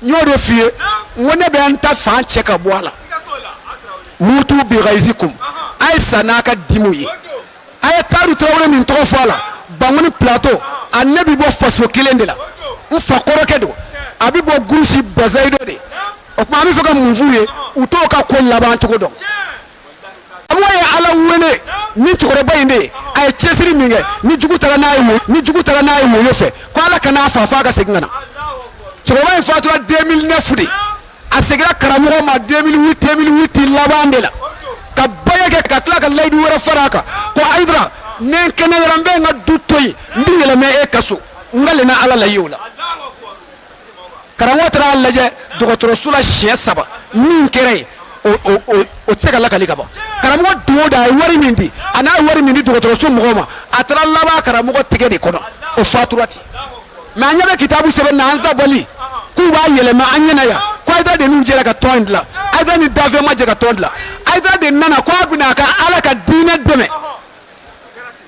N y'o de f'i ye, n ko ne bɛ n ta fan cɛ ka bɔ a la. Mutu bi ghayzikum, a ye sa n'a ka dimiw ye. A ye Tayiru Tarawele min tɔgɔ fɔ a la Bankoni Plateau, a ne bɛ bɔ faso kelen de la, n fa kɔrɔkɛ don, a bɛ bɔ Gurusi Bazayido de. O tuma an bɛ fɛ ka mun f'u ye? U t'o ka ko laban cogo dɔn. Karamɔgɔ ye Ala wele ni cɛkɔrɔba in de ye, a ye cɛsiri min kɛ, ni jugu taara n'a ye wo, ni jugu taara n'a ye woyo fɛ, ko Ala kan'a fa f'a ka segin ka na. Cɛkɔrɔba in fatura 2009 de, a seginna karamɔgɔ ma 2008, 2008 laban de la, ka bange kɛ, ka tila ka layidu wɛrɛ fara a kan ko Hayidara, ni n kɛnɛyara, n bɛ n ka du to yen, n bɛ yɛlɛma e ka so. N kalenna Ala la i ye o la. Karamɔgɔ taara a lajɛ dɔgɔtɔrɔso la siɲɛ saba. Min kɛra yen, o tɛ se ka lakali ka ban. Karamɔgɔ don o don, a ye wari min di, a n'a ye wari min di dɔgɔtɔrɔso mɔgɔw ma, a taara laban karamɔgɔ tɛgɛ de kɔnɔ, o fatura ten. Mais an ɲɛ bɛ kitabu sɛbɛn na, an sabali, k'u b'a yɛlɛma an ɲɛna yan ko Hayidara de n'u jɛra ka tɔn in dilan. Hayidara ni dafɛn ma jɛ ka tɔn dilan. Hayidara de nana ko a bɛna a ka Ala ka diinɛ dɛmɛ.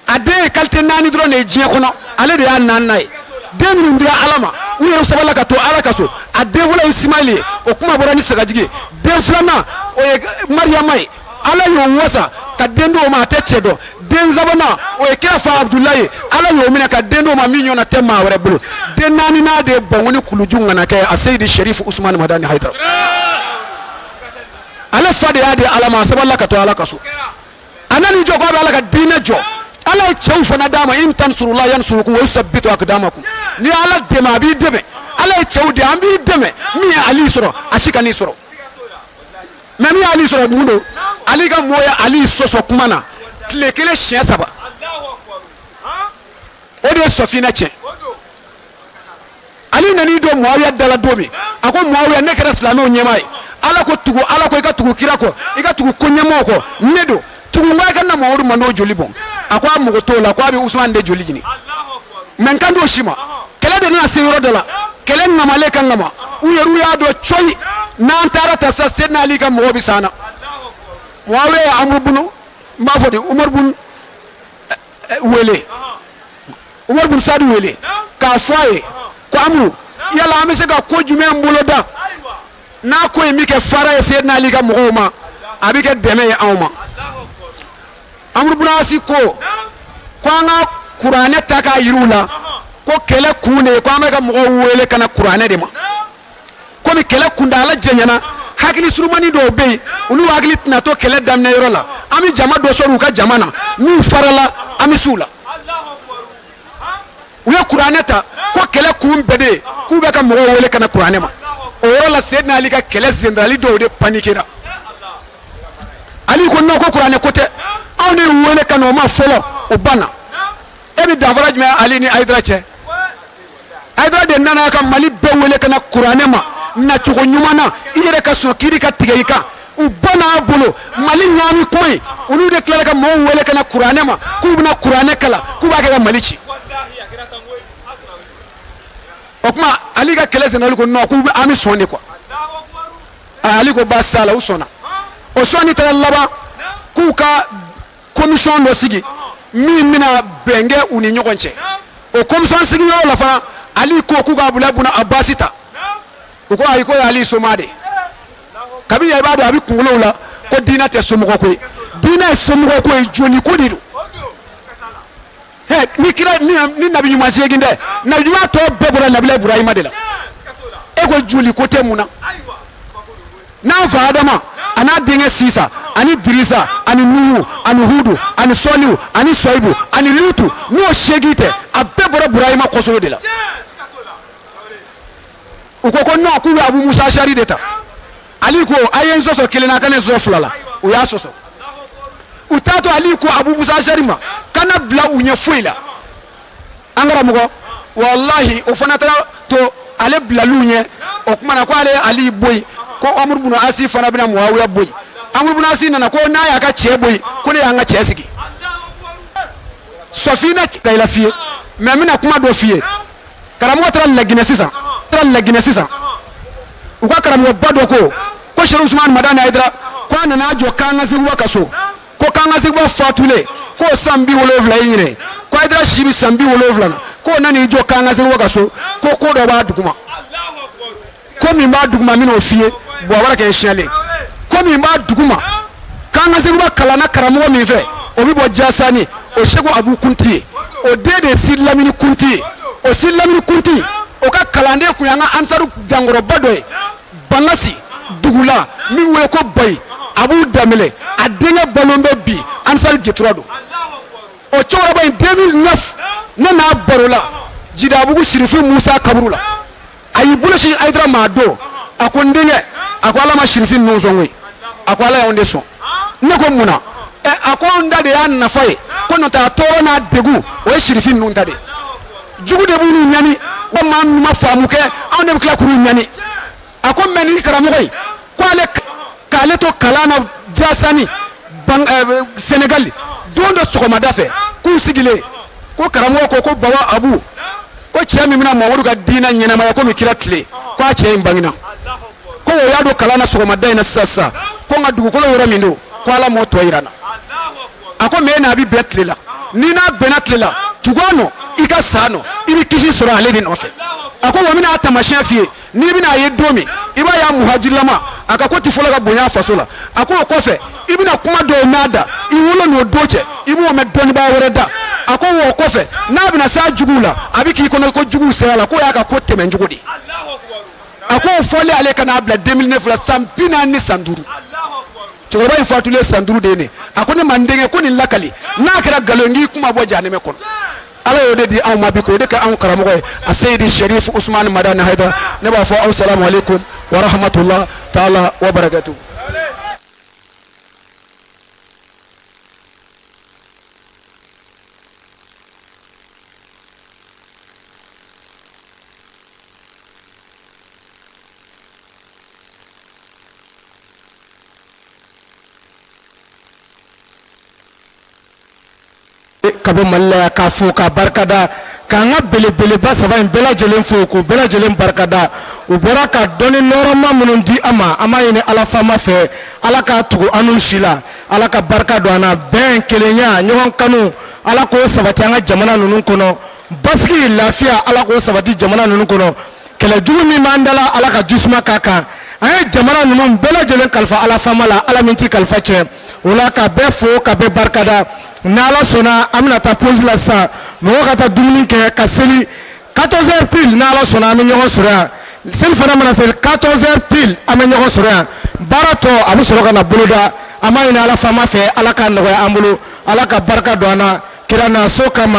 A den ye qualité naani dɔrɔn de ye diɲɛ kɔnɔ, ale de y'a naaninan ye. Den minnu dira Ala ma, u yɛrɛ sabalila ka to Ala ka so. A den fɔlɔ ye Isimayili ye, o kuma bɔra ni sagajigi ye. Den filanan, o ye Mariyama ye, Ala y'o wasa ka den d'o ma, a tɛ cɛ dɔn. Den sabanan, o ye kira fa Abudulayi ye, Ala y'o minɛ ka den d'o ma min ɲɔgɔnna tɛ maa wɛrɛ bolo. Den naaninan de ye Bankoni kuluju ŋanakɛ, a Seyidi Sherif Usumani Madani Hayidara. Ale fa de y'a di Ala ma, a sabalila ka to Ala ka so. A nan'i jɔ k'a bɛ Ala ka diinɛ jɔ. Ala ye cɛw fana d'a ma, in tansurulaha yansurukum wa yusabbitu akdamakum. N'i ye Ala dɛmɛ, a b'i dɛmɛ. Ala ye cɛw di, an b'i dɛmɛ. Min ye Ali sɔrɔ, a si kan'i sɔrɔ. Mais min ye Ali sɔrɔ, mun don? Ali ka mɔgɔw ye Ali sɔsɔ kuma na tile kelen siɲɛ saba, o de ye sɔfinɛ tiɲɛ. Ali nan'i don Muawiya da la don min, a ko Muawiya, ne kɛra silamɛw ɲɛmaa ye. Ala ko tugu, Ala ko i ka tugu kira kɔ, i ka tugu ko ɲɛmaaw kɔ. Ne don tugu n ko i ka na Mamadu mando joli bɔn. A ko a mago t'o la, ko a bɛ Usumani de joli ɲini. Mais n kan t'o si ma. Kɛlɛ de nana se yɔrɔ dɔ la, kɛlɛ ŋamalen ka ŋama, u yɛrɛ y'a dɔn coyi n'an taara ta sa, Seydina Ali ka mɔgɔ bɛ s'an na. Muawiya ye Amuru bunu, n b'a fɔ de, Umaru bun wele, Umaru bun Sadu wele k'a fɔ a ye ko Amuru, yala an bɛ se ka ko jumɛn boloda n'a ko in bɛ kɛ fara ye Seydina Ali ka mɔgɔw ma, a bɛ kɛ dɛmɛ ye anw ma? Amuru bun Asi ko ko an ka kuranɛ ta k'a yir'u la ko kɛlɛ kun de ye ko an bɛ ka mɔgɔw wele ka na kuranɛ de ma. Komi kɛlɛ kuntaala janyana, hakili surumani dɔw bɛ yen, olu hakili tɛna to kɛlɛ daminɛ yɔrɔ la. An bɛ jama dɔ sɔrɔ u ka jama na, n'u farala, an bɛ s'u la. U ye kuranɛ ta ko kɛlɛ kun bɛɛ de ye k'u bɛ ka mɔgɔw wele ka na kuranɛ ma. O yɔrɔ la, Seydina Ali ka kɛlɛ général dɔw de panikera. Ali ko non, ko kuranɛ ko tɛ, anw de y'u wele ka na o ma fɔlɔ, o banna. E bɛ danfara jumɛn Ali ni Hayidara cɛ? Hayidara de nana ka Mali bɛɛ wele ka na kuranɛ ma nacogo ɲuman na, i yɛrɛ ka sɔn kiri ka tigɛ i kan. U banna a bolo Mali ɲaami kuma in. Olu de tilala ka mɔgɔw wele ka na kuranɛ ma k'u bɛna kuranɛ kalan, k'u b'a kɛ ka Mali ci. O tuma Ali ka kɛlɛ général ko non, k'u an bɛ sɔn de quoi. Ali ko baasi t'a la, u sɔnna. O sɔnni taara laban k'u ka commission dɔ sigi min bɛna bɛn kɛ u ni ɲɔgɔn cɛ. O commission sigiyɔrɔ la fana, Ali ko k'u ka Abudulayi buna Abasi ta. U ko ayi, ko ye Ali soma de. Kabini i b'a dɔn a bɛ kunkolow la ko diinɛ tɛ somɔgɔ ko ye, diinɛ ye somɔgɔ ko ye, joli ko de don. Ni kira ni nabi ɲuman seegin tɛ, nabi ɲuman tɔ bɛɛ bɔra nabila Ibrahima de la. E ko joli ko tɛ mun na? N'an fa Adama a n'a denkɛ Sisa ani Dirisa ani Nuhu ani Hudu ani Sɔlihu ani Sɔyibu ani Lutu, n'o seegin tɛ, a bɛɛ bɔra Burahima kɔsolo de la. U ko ko non, k'u bɛ Abu Musa Ashari de ta. Ali ko a ye n sɔsɔ kelen na, a kana n sɔsɔ fila la. U y'a sɔsɔ, u t'a to. Ali ko Abu Musa Ashari ma kana bila u ɲɛ foyi la. An karamɔgɔ, walahi, o fana taara to ale bilaliw ɲɛ. O kuma na ko ale Ali bɔ yen, ko Amuru bunu Asi fana bɛna Muawiya bɔ yen. Amuru bunu Asi nana ko n'a y'a ka cɛ bɔ yen, ko ne y'an ka cɛ sigi. Sɔfina la f'i ye, mais n bɛna kuma dɔ f'i ye. Karamɔgɔ taara Laginɛ sisan, taara Laginɛ sisan, u ka karamɔgɔba dɔ ko ko Serifu Usumani Madani Hayidara, ko a nana jɔ Kanga Seguba ka so, ko Kanga Seguba fatulen k'o san 70 ye ɲinɛ, ko Hayidara si bɛ san 70 na, k'o nan'i jɔ Kanga Seguba ka so, ko ko dɔ b'a duguma. Ko min b'a duguma, n bɛn'o f'i ye. Buwabara kɛ siyɛnlen ko min b'a duguma, k'an ka seguba kalanna karamɔgɔ min fɛ, o bɛ bɔ Jasani, o Segu Abu Kunti ye. O den de ye Sidi Lamini Kunti ye. O Sidi Lamini Kunti, o ka kalanden kun y'an ka ansaru jankɔrɔba dɔ ye Bangasi dugu la, min wele ko Bayi Abu Danbɛlɛ. A denkɛ balo bɛ bi, ansaru getura don. O cɛkɔrɔba in, 2009, ne n'a barola Jidabugu Sirifu Musa kaburu la. A y'i bolo sin Hayidara ma a don, a ko n denkɛ, a ko Ala ma sirifi ninnu sɔn koyi, a ko Ala y'anw de sɔn. Ne ko mun na? Ɛ, a ko anw ta de y'a nafa ye, ko n'o tɛ a tɔɔrɔ n'a degun, o ye sirifi ninnu ta de ye. Jugu de b'u ɲani, o maa min ma faamu kɛ, anw de bɛ tila k'u ɲani. A ko mɛ ni karamɔgɔ in ko ale k'ale to kalan na Jasani Senegali, don dɔ sɔgɔmada fɛ, k'u sigilen, ko karamɔgɔ ko ko Baba Abu, ko cɛ min bɛna Mamadu ka diinɛ ɲɛnamaya komi kira tile, ko a cɛ in bangena. Ko o y'a don kalan na sɔgɔmada in na sisan sisan, ko nka dugukolo yɔrɔ min don, ko Ala m'o tɔ yira n na. A ko mɛ n'a bɛ bɛn tile la, ni n'a bɛnna tile la, tugu a nɔ, i ka sa nɔ, i bɛ kisi sɔrɔ ale de nɔfɛ. A ko wa n bɛna a taamasiyɛn f'i ye, n'i bɛna a ye don min, i b'a ye a muhajirilama, a ka ko tɛ fɔlɔ ka bonya a faso la. A ko o kɔfɛ, i bɛna kuma dɔw mɛn a da, i wolo n'o don cɛ, i b'o mɛn dɔnnibaa wɛrɛ da. A ko o kɔfɛ, n'a bɛna se a juguw la, a bɛ k'i kɔnɔ ko juguw sera la, k'o y'a ka ko tɛmɛ cogo de ye. A ko o fɔlen ale ka n'a bila 2009 la, san 40 ni san 5, cɛkɔrɔba in fatulen san 5 de ye nin. A ko ne ma, n denkɛ, ko nin lakali, n'a kɛra nkalon k'i kuma bɔ jahanɛmɛ kɔnɔ. Ala y'o de di anw ma bi, k'o de kɛ anw karamɔgɔ ye, a Seyidi Sherif Usumani Madani Hayidara. Ne b'a fɔ aw salamu aleykum wa rahmatullah taala wa barakatuh. Ka bɔ Mali la yan k'a fo k'a barikada, k'an ka belebeleba saba in bɛɛ lajɛlen fo k'u bɛɛ lajɛlen barikada. U bɔra ka dɔnni nɔrɔma minnu di an ma, an b'a ɲini Ala faama fɛ, Ala k'a tugu an n'u si la, Ala ka barika don an na, bɛn, kelenya, ɲɔgɔn kanu, Ala k'o sabati an ka jamana ninnu kɔnɔ, basigi, lafiya, Ala k'o sabati jamana ninnu kɔnɔ, kɛlɛjugu min b'an da la, Ala ka jisuma k'a kan. An ye jamana ninnu bɛɛ lajɛlen kalifa Ala faama la, Ala min tɛ kalifa tiɲɛ. O la ka bɛɛ fo ka bɛɛ barikada. Ni Ala sɔnna, an bɛna taa pause la sisan, mɔgɔw ka taa dumuni kɛ ka seli. 14 heures pile, ni Ala sɔnna, an bɛ ɲɔgɔn sɔrɔ yan. Seli fana mana seli 14 heures pile, an bɛ ɲɔgɔn sɔrɔ yan. Baara tɔ a bɛ sɔrɔ ka na boloda. An b'a ɲini Ala faama fɛ, Ala k'a nɔgɔya an bolo, Ala ka barika don an na kira na so kama.